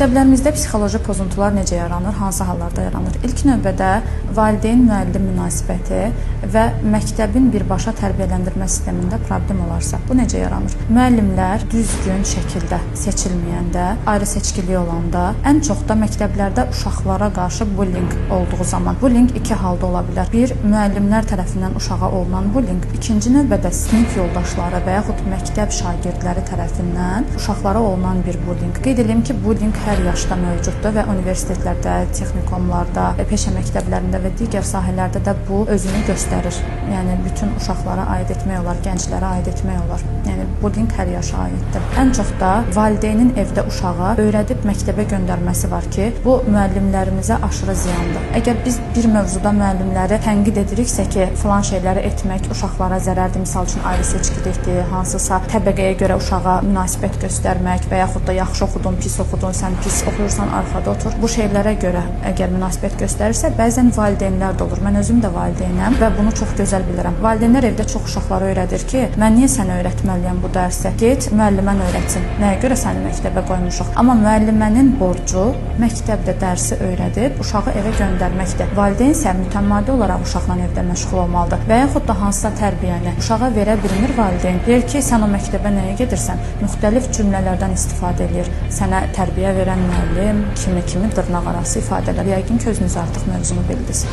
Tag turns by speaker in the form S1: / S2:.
S1: Məktəblərimizdə psixoloji pozuntular necə yaranır, hansı hallarda yaranır? İlk növbədə valideyn-müəllim münasibəti və məktəbin birbaşa tərbiyələndirmə sistemində problem olarsa, bu necə yaranır? Müəllimlər düzgün şəkildə seçilməyəndə, ayrı seçkiliyi olanda, ən çox da məktəblərdə uşaqlara qarşı bullying olduğu zaman. Bullying iki halda ola bilər. Bir, müəllimlər tərəfindən uşağa olunan bullying, ikinci növbədə sinif yoldaşları və yaxud məktəb şagirdləri tərəfindən uşaqlara olunan bir bullying. Qeyd edeyim ki, bullying hər yaşda mövcuddur və universitetlərdə, texnikumlarda, peşə məktəblərində və digər sahələrdə də bu özünü göstərir. Yəni bütün uşaqlara aid etmək olar, gənclərə aid etmək olar. Yəni bullying hər yaşa aiddir. Ən çox da valideynin evdə uşağa öyrədib məktəbə göndərməsi var ki, bu müəllimlərimizə aşırı ziyandır. Əgər biz bir mövzuda müəllimləri tənqid ediriksə ki, filan şeyləri etmək uşaqlara zərərdir, misal üçün ayrı seçkilikdir, hansısa təbəqəyə görə uşağa münasibət göstərmək və yaxud da yaxşı oxudun, pis oxudun, sən pis oxuyursan, arxada otur. Bu şeylərə görə əgər münasibət göstərirsə, bəzən valideynlər də olur. Mən özüm də valideynəm və bunu çox gözəl bilirəm. Valideynlər evdə çox uşaqlara öyrədir ki, mən niyə sənə öyrətməliyəm bu dərsi? Get, müəllimən öyrətsin. Nəyə görə səni məktəbə qoymuşuq? Amma müəllimənin borcu məktəbdə dərsi öyrədib uşağı evə göndərməkdir. Valideyn isə mütəmadi olaraq uşaqla evdə məşğul olmalıdır. Və yaxud da hansısa tərbiyəni uşağa verə bilmir valideyn. Deyir ki, sən o məktəbə nəyə gedirsən? Müxtəlif cümlələrdən istifadə eləyir. Sənə tərbiyə verən müəllim kimi dırnaq arası ifadələr. Yəqin ki, özünüz artıq mövzunu bildiniz.